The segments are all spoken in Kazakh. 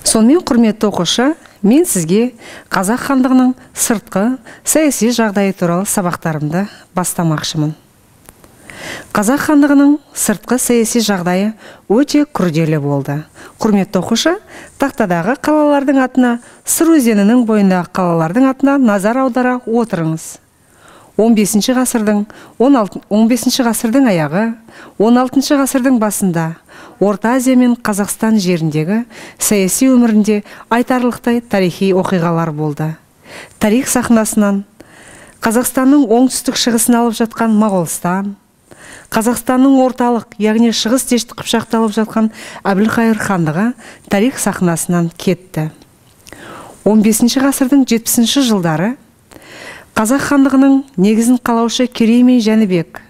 Сонымен, құрметті оқушы, мен сізге Қазақ хандығының сыртқы саяси жағдайы туралы сабақтарымды бастамақшымын. Қазақ хандығының сыртқы саяси жағдайы өте күрделі болды. Құрметті оқушы, тақтадағы қалалардың атына, Сыр өзенінің бойындағы қалалардың атына назар аудара отырыңыз. 15 ғасырдың 15 ғасырдың аяғы, 16 ғасырдың басында Орта Азия мен Қазақстан жеріндегі саяси өмірінде айтарлықтай тарихи оқиғалар болды. Тарих сахнасынан Қазақстанның оңтүстік шығысын алып жатқан Моғолстан, Қазақстанның орталық, яғни шығыс Дешті Қыпшақты алып жатқан Әбілқайыр хандығы тарих сахнасынан кетті. 15 ғасырдың 70 жылдары Қазақ хандығының негізін қалаушы Керей мен Жәнібек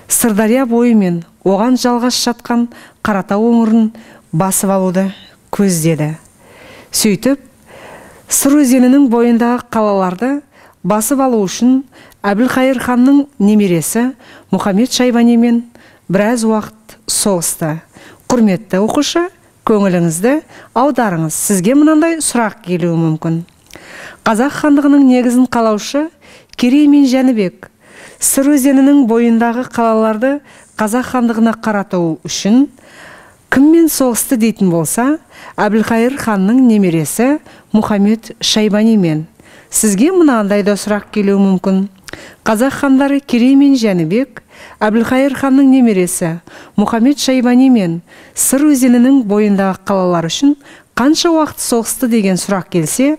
Сырдария бойы мен оған жалғас жатқан Қаратау өңірін басып алуды көздеді. Сөйтіп, Сыр өзенінің бойындағы қалаларды басып алу үшін Әбілқайыр ханның немересі Мұхаммед Шайбанимен біраз уақыт соғысты. Құрметті оқушы, көңіліңізді аударыңыз. Сізге мынандай сұрақ келуі мүмкін. Қазақ хандығының негізін қалаушы Керей мен Жәнібек Сыр өзенінің бойындағы қалаларды Қазақ хандығына қарату үшін кіммен соғысты дейтін болса, Әбілқайыр ханның немересі Мұхаммед Шайбанимен. Сізге мынандай да сұрақ келуі мүмкін. Қазақ хандары Керей мен Жәнібек Әбілқайыр ханның немересі Мұхаммед Шайбанимен Сыр өзенінің бойындағы қалалар үшін қанша уақыт соғысты деген сұрақ келсе,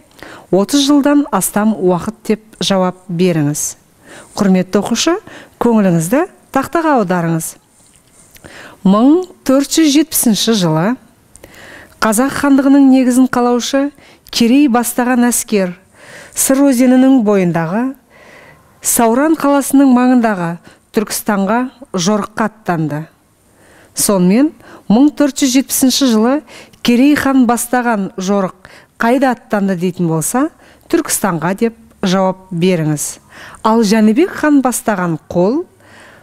30 жылдан астам уақыт деп жауап беріңіз. Құрметті оқушы, көңіліңізді тақтаға аударыңыз. 1470 жылы Қазақ хандығының негізін қалаушы Керей бастаған әскер Сыр өзенінің бойындағы Сауран қаласының маңындағы Түркістанға жорыққа аттанды. Сонымен 1470 жылы Керей хан бастаған жорық қайда аттанды дейтін болса, Түркістанға деп жауап беріңіз. Ал Жәнібек хан бастаған қол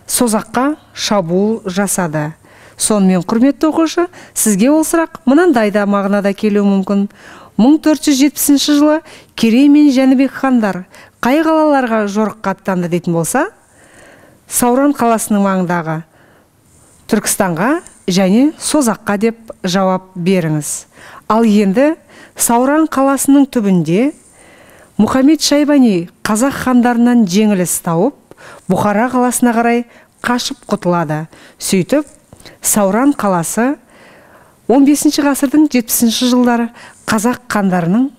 Созаққа шабуыл жасады. Сонымен, құрметті оқушы, сізге ол сұрақ мынандай да мағынада келуі мүмкін. 1470 жылы Керей мен Жәнібек хандар қай қалаларға жорыққа аттанды дейтін болса, Сауран қаласының маңындағы Түркістанға және Созаққа деп жауап беріңіз. Ал енді Сауран қаласының түбінде Мұхаммед Шайбани қазақ хандарынан жеңіліс тауып, Бұхара қаласына қарай қашып құтылады. Сөйтіп, Сауран қаласы 15 ғасырдың 70 жылдары қазақ хандарының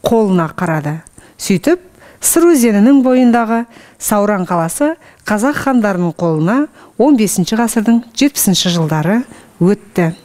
қолына қарады. Сөйтіп, Сыр өзенінің бойындағы Сауран қаласы қазақ хандарының қолына 15 ғасырдың 70 жылдары өтті.